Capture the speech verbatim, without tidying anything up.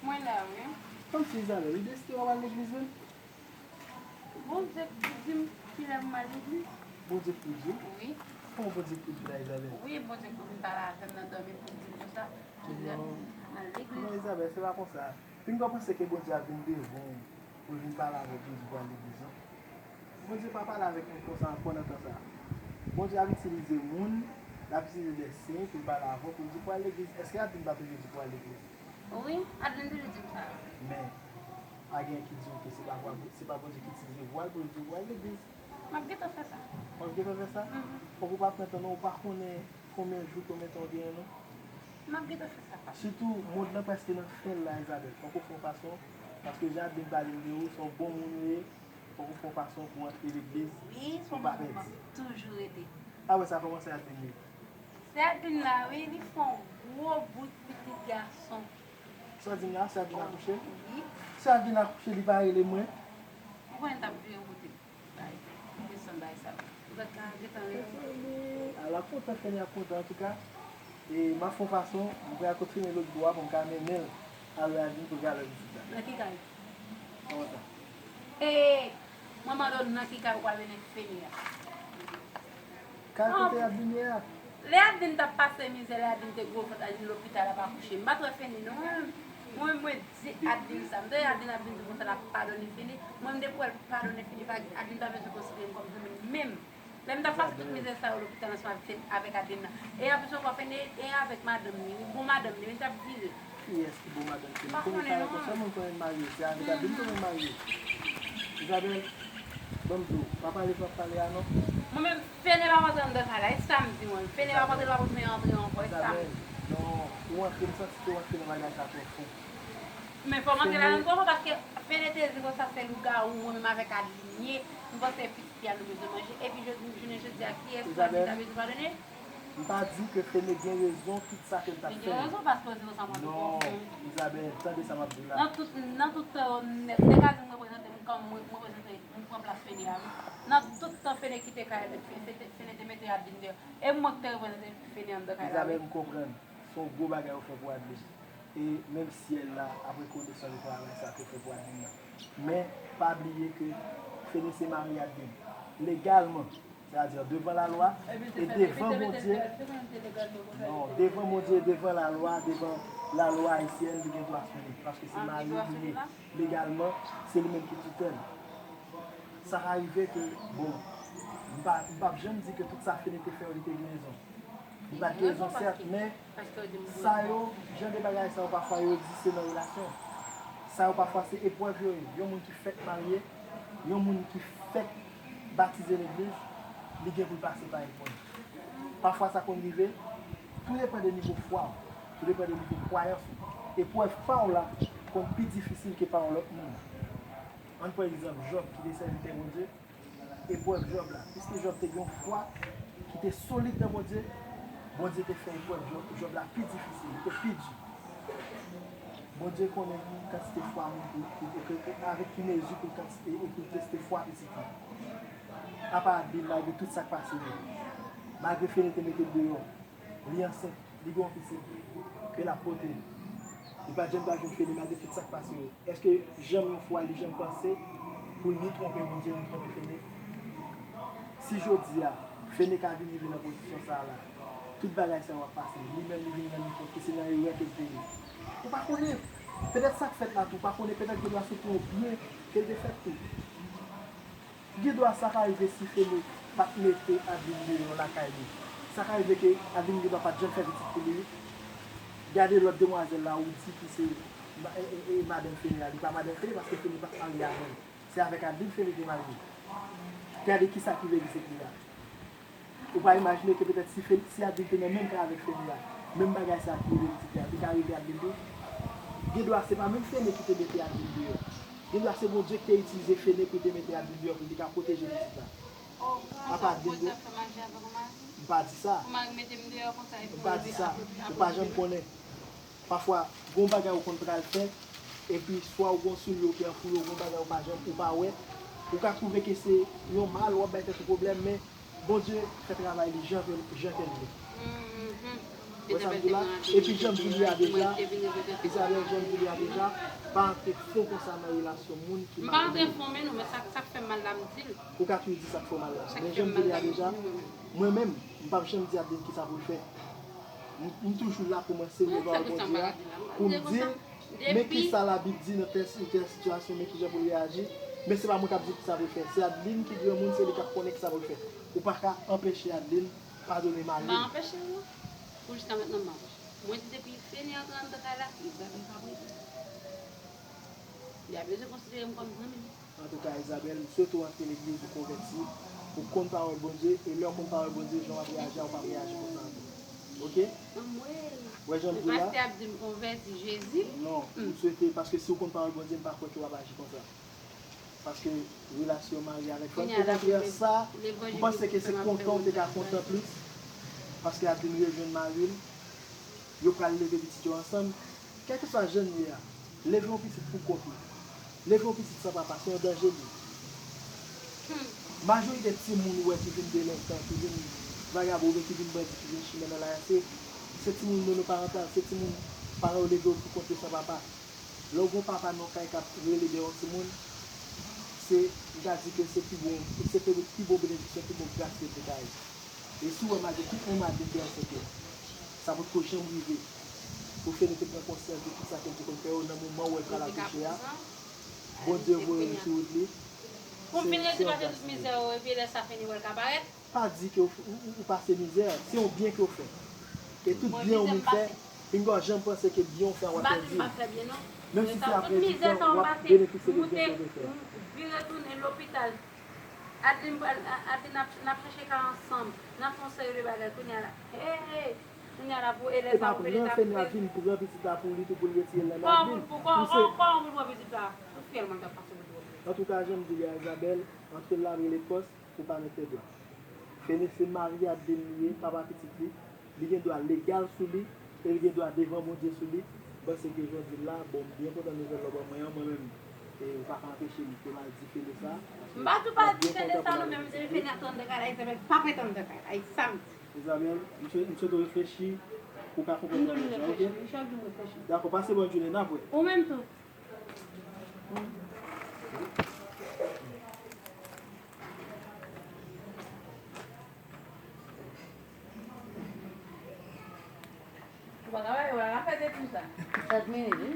Mwen la, wi. Kòmsi Izabèl, ou deside w ap al legliz menm? Bondye k pou di m kilè pou m al legliz. Bondye k pou di w? Wi. Kòman Bondye k pou di w la, Izabèl? Wi, Bondye k pou vin pale avè m nan dòmi pou di m konsa kilè pou m al legliz. Non, Izabèl, se pa konsa. Piga w panse ke Bondye ap vin devan w pou l vin pale avè w pou l di w pou al legliz, non. Bondye pa pale avèk moun konsa ankò nan tan sa a. Bondye ap itilize moun, l ap itilize dè siy pou l pale avè w, pou l di w pou al legliz. Èske Adeline pa toujou di w pou al legliz? Wi, Adeline toujou di m sa. Men, pa gen ki di w ke se pa vwa, se pa Bondye ki itilize vwa l pou l di w pou al legliz. M ap gentan fè sa. W ap gentan fè sa? Mhm. Fòk ou pa pran tan non, ou pa konnen konbyen jou, konbyen tan w genyen non. M ap gentan fè sa, papa. Sitou, mond lan prèske nan fen l la, Izabèl. Fòk ou fè yon fason, paske jan Adeline pale m de ou, se yon bon moun ou ye, fòk ou fè yon fason pou w antre legliz, wi, pou w pa pèdi. Wi, se yon moun m ap toujou rete. Apre sa, kòman sè Adeline ye? Sè Adeline la, wi, li fè yon gwo bout pitit gason. Sa w di m la, sè Adeline akouche? Wi. Sè Adeline akouche, li pa rele mwen? Ou konnen l t ap vire yon kote. Bay, desann bay sa. Ou gad ka gentan rele. Ala kontan Feni ap kontan, antouka. E m ap fè yon fason, m pral kontinye lòt bò a pou m ka mennen l al wè Adeline pou l ka wè pitit la. Nan ki kay? Kòman sa? E, manman Don, nan ki kay ou pral mennen Feni a? Kay kote Adeline ye a? Lè Adeline t ap pase mizè, lè Adeline te gwo vant, Adeline lopital ap akouche. M pa t wè Feni non. Mwen, mwen di Adeline sa. M tande Adeline ap vin di konsa l ap padone Feni. Mwen, m depi wè l padone Feni, pa, Adeline pa bezwen konsidere m kòm zanmi l menm. Lè m t ap pase tout mizè sa yo lopital ansanm avèk, avèk Adeline nan. E anplis ankò, Feni, e avèk madanm li, wi, bon madanm li, wi, t ap vire. Kiyès ki bon madanm Feni? M pa konnen kay konsa, moun konnen l marye, se avèk Adeline konnen l marye. Izabèl, ban m di w, pa pale jan w ap pale a non. Mwen menm, Feni p ap antre anndan kay la, e sa m di mwen. Feni p ap antre, l p ap oblije antre ankò, e sa m di. Izabèl, non, ou antre, m santi ke w antre nan bagay sa twò fon. Men fò m antre ladan l twò fon, paske Feni te di konsa se lougawou, mwen menm avèk Adeline ye, m panse pitit fi a nou bezwen manje. Epi jodi, jounen jodi a, kiyès ou di ta bezwen padone? M pa di ke Feni gen rezon tout sa ke l t ap fè. Li gen rezon paske w di konsa mwen te konfyon. Non, Izabèl, tande sa m ap di w la. Nan tout, nan tout tan yo nèt, nèg Adeline reprezante m kòm mwen reprezante, m pran plas Feni a, wi. Nan tout tan Feni kite kay la, Feni te, Feni te mete Adeline deyò. E mwen ki te reprezante Feni anndan kay la, wi. Izabèl, m konprann. Se yon gwo bagay ou fè pou Adeline. E menm syèl la ap rekonesan de travay sa ke w fè pou Adeline nan. Men, pa bliye ke Feni se mari Adeline. Legalman, sètadi devan lalwa e devan Bondye. Non, devan Bondye, devan lalwa, devan lalwa ayisyèn, li gen dwa sou li. Paske se mari li ye. Legalman, se li menm ki toutèl. Sa ka rive ke, bon, m pa, m p ap janm di ke tout sa Feni te fè yo, li te gen rezon. Li pa t gen rezon, sèt, men sa yo, jan de bagay sa yo, pafwa yo egziste nan relasyon. Sa yo, pafwa, se eprèv yo ye. Yon moun ki fèk marye, yon moun ki fèk batize legliz, li gen pou l pase pa eprèv. Pafwa, sa konn rive, tou depann de nivo fwa w, tou depann de nivo kwayans ou. Eprèv pa w la konn pi difisil ke pa yon lòt moun. Ann pran egzanp Jòb ki te sèvitè Bondye. Eprèv Jòb la. Piske Jòb te gen yon fwa ki te solid nan Bondye, Bondye te fè eprèv Jòb, Jòb la pi difisil, li te pi di. Bondye konnen kantite fwa moun pou, pou, pou, pou, avèk ki mezi pou l kantite, e pou l teste fwa pitit li. Apa Adeline, malgre tout sa k pase yo, malgre Feni te mete l deyò, li ansent, li gen yon pitit ke l ap pote. Li pa t janm ka jwenn Feni malgre tout sa k pase yo. Èske janm yon fwa li janm panse pou li twonpe Bondye, li twonpe Feni? Si jodi a, Feni ka vin rive nan pozisyon sa a la, tout bagay sa yo ap pase, li menm li vin rann li kont ke se nan erè ke l te ye. Ou pa konnen. Petèt sa k fèt la tou, ou pa konnen, petèt gen dwa se pou yon byen ke l te fèt tou. Gen dwa sa ka rive si Feni pa t mete Adeline deyò lakay li. Sa ka rive ke Adeline gen dwa pa t janm fè pitit pou li. Gade lòt demwazèl la, ou di ki se ma-, e, e, e madanm Feni a. Li pa madanm Feni paske Feni pa t marye avè l. Se avèk Adeline Feni te marye. Gade kisa ki rive pitit li a. Ou pa imajine ke petèt si Fe-, si Adeline te nan menm kay avèk Feni a, menm bagay sa a ki rive pitit li a, li ka rive Adeline tou. Gen dwa se pa menm Feni ki te mete Adeline deyò. Gen dwa se Bondye ki te itilize Feni pou l te mete Adeline deyò pou l te ka pwoteje pitit la. Apa Adeline deyò. M pa di sa. M pa di sa. Ou pa janm konnen. Pafwa, gon bagay ou konn pral fè, epi swa ou gon soulye ou ki anfouye, ou gon bagay ou pa janm, ou pa wè, ou ka twouve ke se yon mal, w ap bay tèt ou pwoblèm, men Bondye fè travay li jan ke, jan ke l vle. Mhm. Wè sa m di w la? Epi jan m di w li a deja, Isabelle, jan m di w li a deja, pa antre fon konsa nan relasyon moun ki pa renmen w. M pa antre fon, men non, men sa, sa k fè m mal la, m di l. Ou ka toujou di sa k fè w mal la. Men jan m di w li a deja, mwen menm, m p ap janm di Adeline kisa pou l fè. M, m toujou la pou mwen selye pawòl Bondye a, pou m di l, men kisa Labib di nan tèl, tèl sitiyasyon, men kijan pou l reyaji. Men se pa mwen k ap di l kisa pou l fè. Se Adeline ki granmoun, se li k ap konnen kisa pou l fè. Ou pa ka anpeche Adeline padone mari l. M pa anpeche l, non. Pou jiska mentnan, m pa anpeche l. Mwen di depi Feni antre anndan kay la, li pa, li p ap rete. Li pa bezwen konsidere m kòm zanmi li. Antouka, Isabelle, m swete w antre legliz, ou konvèti, ou konn pawòl Bondye, e lè w konn pawòl Bondye, jan w ap reyaji a, ou p ap reyaji konsa ankò. Oke? Anmwey. Wè jan m di w la? Pastè ap di m konvèti, Jezi. Non, m swete, paske si w konn pawòl Bondye, m pa kwè ke w ap aji konsa. Paske relasyon mari avèk fanm, okontrè, sa, m panse ke se kontan w te ka kontan plis, paske Adeline rejwenn mari l, yo pral leve pitit yo ansanm. Kèlkeswa jan l ye a, leve yon pitit pou kont ou. Leve yon pitit san papa, se yon danje l ye. Majorite timoun ou wè ki vin delenkan, ki vin vagabon, oubyen ki vin bandi, ki vin chimè nan lari a, se, se timoun monoparantal, se timoun paran yo leve yo pou kont yo san papa. Lè w gen yon papa nan yon kay k ap rele dèyè yon timoun, se, m ka di ke se pi bon, se pi, pi bon benediksyon, pi bon gras ke Bondye ka ye. E si w wè malgre tout menm Adeline te ansent yo, sa potko janm rive pou Feni te pran konsyans de tout sa ke l te konn fè yo nan moman ou wè l pral akouche a, Bondye voye l sou wout li. Pou m vin resi pase tout mizè yo, epi lè sa Feni wè l ka parèt. Pa di ke w, ou, ou, ou pase mizè, se yon byen ke w fè. E tout byen yon moun fè, pinga w janm panse ke byen w fè a w ap pèdi l. Menm si se apre ditan, w ap benefisye de byen ke w te fè. Vire tounen lopital. Adeline pral, Adeline n ap, n ap chèche kay ansanm. N ap fè yon seri de bagay. Kounye a la, hey, hey. Kounye a la pou elèv la pou Feni ta pran pitit la pou li tou, pou l retire l nan Adeline. Kòman pou, pou, kòman pou l pran pitit la? Pou fyèl mwen t ap pase pou l pran pitit. Antouka, jan m di w a, Isabelle, antre l la, rele pòs, pou pa met pèdi w. Feni se mari Adeline li ye, papa pitit li. Li gen dwa legal sou li, e li gen dwa devan Bondye sou li. M panse ke jodi la, bon, m byen kontan nouvèl ou ban mwen an, mwen menm, e ou pa ka anpeche m ke m al di Feni sa. M pa tou pa di Feni sa non, men m di Feni ap tann de kay la, Isabelle pa pran tann de kay la, e sa m di. Isabelle, m swe-, m swete w reflechi pou w ka konprann bagay sa, oke? Dakò, pase bòn jounen, n ap wè. Ou menm tou. Ou pa ka wè, wè, afè de tou sa. Sèt minit, wi.